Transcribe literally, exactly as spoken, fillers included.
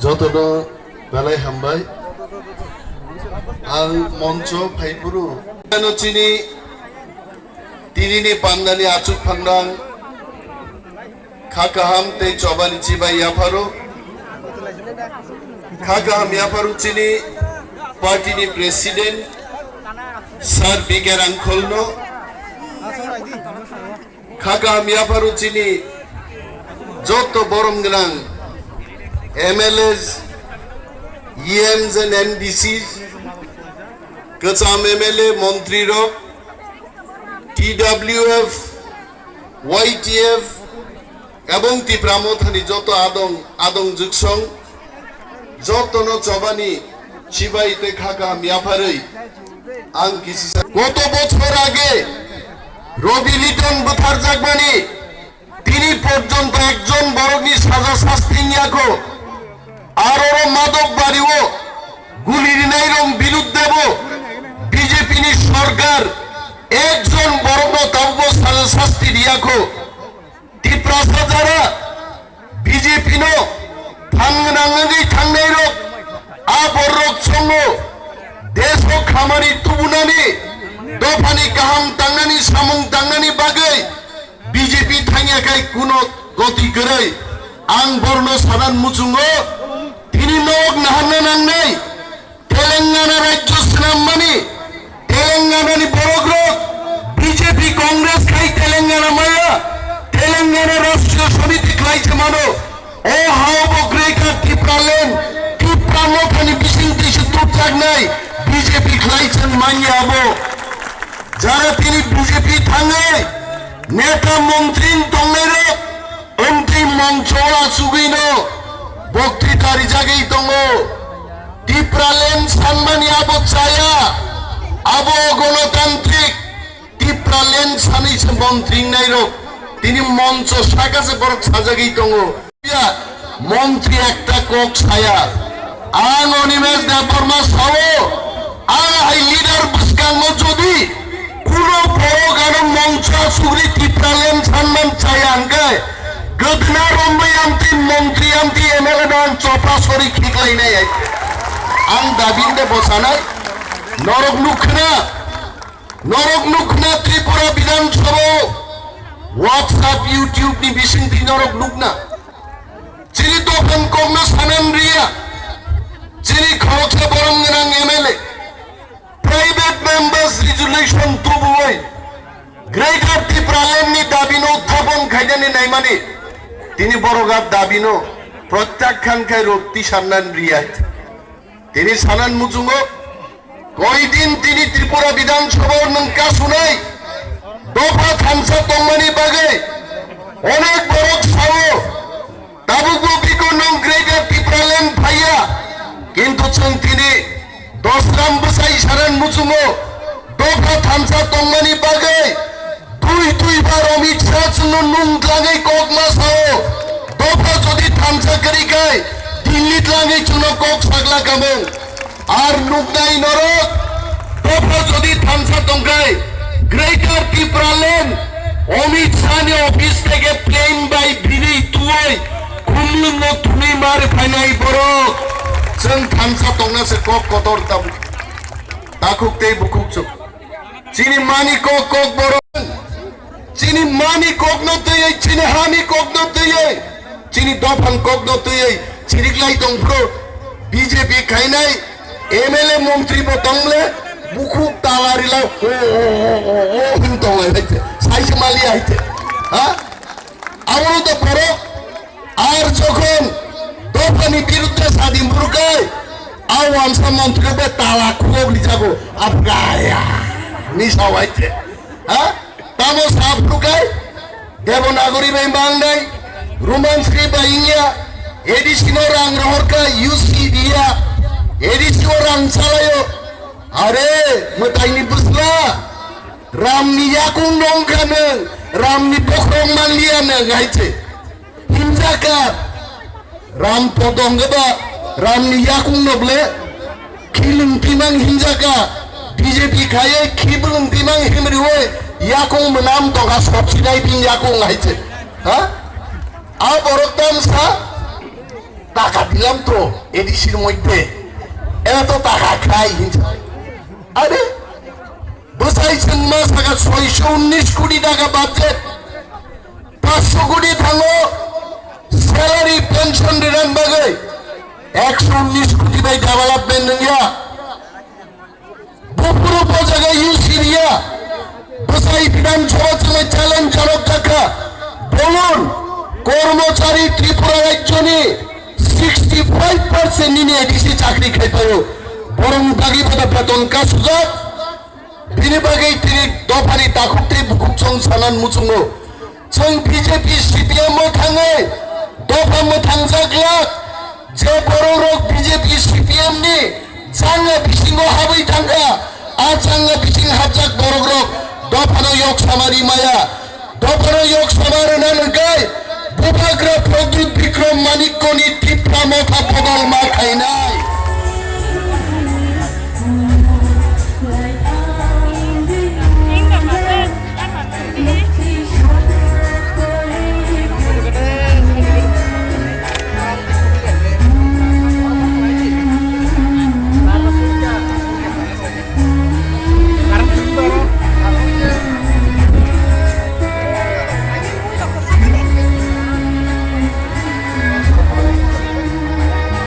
Jotono belai hambai. Ang moncho phaiphuru. Ano chini tinini pandani achuk phangrang kha kaham tei chobani chibai yapharo. Kha kaham yapharo chini party ni president Sir B K Rangkholno. Kha kaham yapharo chini joto borom gwnang M L As, E Ms and M D Cs, kwcham M L A, montri rok, T W F, Y T F, ebong Tipra Mothani joto adong, adong juksong, jotono chobani chibai tei kha kaham yapharwi ang kisisa. Koto bochor age Robi Liton butharjakmani tini porjonto ekjon borokni saja sasti wngya kho. Aro ro Madok Bario guli rinai rok biruddhebo B J P ni sorkar ekjon borokno tabukbo saja sasti riya kho. Tiprasa jara B J P no thang gwnang wngwi thangnai rok, a borok chongo desh o khamani tubunani, dophani kaham tangnani, samung tangnani bagwi B J P thangya khai kuno goti kwrwi. Ang borno sanan muchungo tini nok naharna nangnai. Telangana rajyo swnammani, Telangana ni borok rok B J P Congress khai Telangana maya, Telangana Rashtriya Samiti khlai se mano. O hao bo Greater Tipraland, Tipra Mothani bising twi se tubjaknai B J P khlai se manya abo. Jara tini B J P thangai neta montri tongnai rok, Wngtwi moncho o achugwino boktrita rijagwi tongo. Tipraland sanmani abo chaya, abo gonotantrik. Tipraland sanwi se montri wngnai rok tini moncho saka se borok sajagwi tongo. Ya, montri ekta kok saya. Ang Animesh Debbarma sao, ang hai leader bwskango jodi kuno borok ano mongsa sugri Tipraland sanman chaya hwnkhe, gwdna romwi amtwi montri amtwi M L A no ang chopra sori khiklainai hai. Ang dabi de bosanai, norok nukhna, norok nukhna Tripura Bidhan Sabha o WhatsApp, YouTube ni bisingtwi norok nukna. Chini dophani kokno sanan riya. Chini khoroksa borom gwnang M L A. Private members resolution tubuwi Greater Tipraland ni dabino uthapon khainani naimani. Tini borok a dabino protyakhan khai rok tisarnan riya. Tini sanan muchungo, koidin tini Tripura Bidhan Sabha o nwng kasunai dopha thansa tongmani bagwi onek borok sao, tabukbo biko nwng Greater Tipraland phaiya, kintu chwng tini dosram bwsai sanan muchungo dopha thansa tongmani bagwi Twi twi bar Amit Shah chwngno nung tlangwi kok ma sao. Dopha jodi thansa kwrwi khai Delhi tlangwi chwngno kok sakla kamung. Ar nuknai norok dopha jodi thansa tongkhai Greater Tipraland Amit Shah ni office theke plane bai bini tuwi Khumlwng no thumwi mar phainai borok. Chwng thansa tongna se kok kotor tabuk. Takhuk tei bukhuk chwng. Chini mani kok kok borok. Chini mani kokno twiwi, chini hani kokno twiwi, chini dophang kokno twiwi chiriklai tongphuru B J P khainai M L A montri bo tongle bukhuk tala rila o o o o o hin tonglai hai te. Sai se mali hai te. Ha? Abono to borok ar jokhon dophani biruddhe sadin burukai a wansa montri be tala khulok lijago abgaya ni sawai te. Ha? Tamo sa phuru kai Devanagari bai mangnai, Roman script bai wngya, A D C no rang rohor kai, U C diya, A D C o rang salayo. Are, mwtaini bwsla, Ramni yakung no wngkha nwng, Ramni bokhorok manliya nwng hai se. Himjaka. Ram podong ba Ramni yakung no ble khilwng timang himjaka, B J P khaiye khibwlwng timang himriwi Yakung mwnam tongkha, sopsinai bini yakung hai se. Ha? A borok tamsa taka dilam to A D C ni moddhe. Era to taka khai hinsa. Are? Bwsai chwngma saka soisho unnish koti taka budget. Paanch sho koti thango salary pension rinani bagwi. Eksho unnish koti bai development wngya. Buphuru bo jaga U C riya. Bwsai Bidhan Sabha chwngno challenge jarok jakha. Bolun, kormochari Tripura rajyoni sixty five percent nini A D C chakri khaipaio. Borokni bagwi boda beton kasujak. Bini bagwi tini dophani takhuk tei bukhuk chwng sanan muchungo. Chwng B J P C P M o thangwi dopha mwthangjaklak, je borok rok B J P C P M ni changa bisingo habwi thangkha, a changa bising habjak borok rok dophano yok samari maya, dophano yok samari nan hwnkhe Bubagra Pradyut Bikram Manikko ni Tipra Motha bodol ma khainai.